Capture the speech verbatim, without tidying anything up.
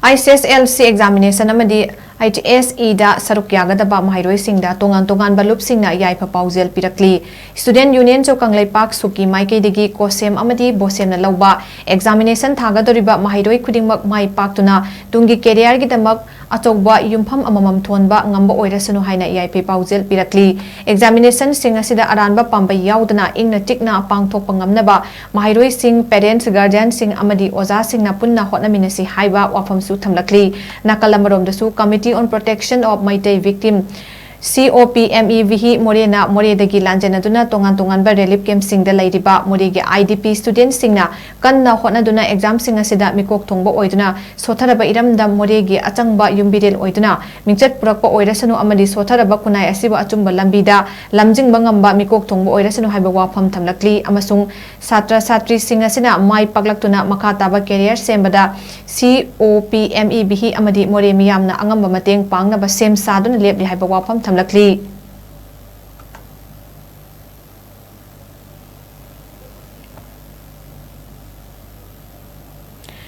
I C S L C examination ꯑꯃꯗꯤ H ꯑꯦꯁ ꯏꯗ ꯁꯔꯨꯛ ꯌꯥꯒꯗꯕ ꯃꯍꯩꯔꯣꯏꯁꯤꯡꯗ ꯇꯣꯉꯥꯟ ꯇꯣꯉꯥꯟꯕ ꯂꯨꯞꯁꯤꯡꯅ ꯌꯥꯏꯐ ꯄꯥꯎꯖꯦꯜ ꯄꯤꯔꯛꯂꯤ꯫ ꯁ꯭ꯇꯨꯗꯦꯟꯠ ꯌꯨꯅꯤꯌꯟꯁꯨ ꯀꯪꯂꯩꯄꯥꯛ ꯁꯨꯀꯤ ꯃꯥꯏꯀꯩꯗꯒꯤ ꯀꯣꯁꯦꯝ ꯑꯃꯗꯤ ꯕꯣꯁꯦꯝꯅ ꯂꯧꯕ ꯑꯦꯛꯖꯥꯃꯤꯅꯦꯁꯟ ꯊꯥꯒꯗꯧꯔꯤꯕ ꯃꯍꯩꯔꯣꯏ ꯈꯨꯗꯤꯡꯃꯛ ꯃꯥꯏ ꯄꯥꯛꯇꯨꯅ ꯇꯨꯡꯒꯤ ꯀꯦꯔꯤꯌꯔꯒꯤꯗꯃꯛ ꯑꯆꯧꯕ ꯌꯨꯝꯐꯝ ꯑꯃꯃꯝ ꯊꯣꯟꯕ ꯉꯝꯕ ꯑꯣꯏꯔꯁꯅꯨ ꯍꯥꯏꯅ ꯌꯥꯏꯐ ꯄꯥꯎꯖꯦꯜ ꯄꯤꯔꯛꯂꯤ꯫ ꯑꯦꯛꯖꯥꯃꯤꯅꯦꯁꯟꯁꯤꯡ ꯑꯁꯤꯗ ꯑꯔꯥꯟꯕ ꯄꯥꯝꯕꯩ ꯌꯥꯎꯗꯅ ꯏꯪꯅ ꯆꯤꯛꯅ ꯄꯥꯡꯊꯣꯛꯄ ꯉꯝꯅꯕ ꯃꯍꯩꯔꯣꯏꯁꯤꯡ, ꯄꯦꯔꯦꯟꯠꯁ, ꯒꯥꯔꯖꯤꯌꯟꯁꯤꯡ ꯑꯃꯗꯤ ꯑꯣꯖꯥꯁꯤꯡꯅ ꯄꯨꯟꯅ ꯍꯣꯠꯅꯃꯤꯟꯅꯁꯤ ꯍꯥꯏꯕ ꯋꯥꯐꯝꯁꯨ ꯊꯝꯂꯛꯂꯤ꯫ ꯅꯥꯀꯜ ꯑꯃꯔꯣꯝꯗꯁꯨ Committee on Protection of Meitei Victim, ꯁꯤ ꯑꯣ ꯄꯤ ꯑꯦꯝ ꯏ ꯚꯤꯍꯤ ꯃꯣꯔꯦꯅ ꯃꯣꯔꯦꯗꯒꯤ ꯂꯥꯟꯖꯦꯟꯅꯗꯨꯅ ꯇꯣꯉꯥꯟ ꯇꯣꯉꯥꯟꯕ ꯔꯤꯂꯤꯐ ꯀꯦꯝꯞꯁꯤꯡꯗ ꯂꯩꯔꯤꯕ ꯃꯣꯔꯦꯒꯤ ꯑꯥꯏ ꯗꯤ ꯄꯤ ꯁ꯭ꯇꯨꯗꯦꯟꯠꯁꯤꯡꯅ ꯀꯟꯅ ꯍꯣꯠꯅꯗꯨꯅ ꯑꯦꯛꯖꯥꯝꯁꯤꯡ ꯑꯁꯤꯗ ꯃꯤꯀꯣꯛ ꯊꯣꯡꯕ ꯑꯣꯏꯗꯨꯅ ꯁꯣꯠꯊꯔꯕ ꯏꯔꯝꯗꯝ ꯃꯣꯔꯦꯒꯤ ꯑꯆꯪꯕ ꯌꯨꯝꯕꯤꯔꯦꯜ ꯑꯣꯏꯗꯨꯅ ꯃꯤꯡꯆꯠ ꯄꯨꯔꯛꯄ ꯑꯣꯏꯔꯁꯅꯨ ꯑꯃꯗꯤ ꯁꯣꯠꯊꯔꯕ ꯈꯨꯟꯅꯥꯏ ꯑꯁꯤꯕꯨ ꯑꯆꯨꯝꯕ ꯂꯝꯕꯤꯗ ꯂꯝꯖꯤꯡꯕ ꯉꯝꯕ ꯃꯤꯀꯣꯛ ꯊꯣꯡꯕ ꯑꯣꯏꯔꯁꯅꯨ ꯍꯥꯏꯕ ꯋꯥꯐꯝ ꯊꯝꯂꯛꯂꯤ꯫ ꯑꯃꯁꯨꯡ ꯁꯥꯇ꯭ꯔ ꯁꯥꯇ꯭ꯔꯤꯁꯤꯡ ꯑꯁꯤꯅ ꯃꯥꯏ ꯄꯥꯛꯂꯛꯇꯨꯅ ꯃꯈꯥ ꯇꯥꯕ ꯀꯦꯔꯤꯌꯔ ꯁꯦꯝꯕꯗ ꯁꯤ ꯑꯣ ꯄꯤ ꯑꯦꯝ ꯏ ꯚꯤꯍꯤ ꯑꯃꯗꯤ ꯃꯣꯔꯦ ꯃꯤꯌꯥꯝꯅ ꯑꯉꯝꯕ ꯃꯇꯦꯡ ꯄꯥꯡꯅꯕ ꯁꯦꯝ ꯁꯥꯗꯨꯅ ꯂꯦꯞꯂꯤ ꯍꯥꯏꯕ ꯋꯥꯐꯝ ꯊꯝꯂꯛꯂꯤ꯫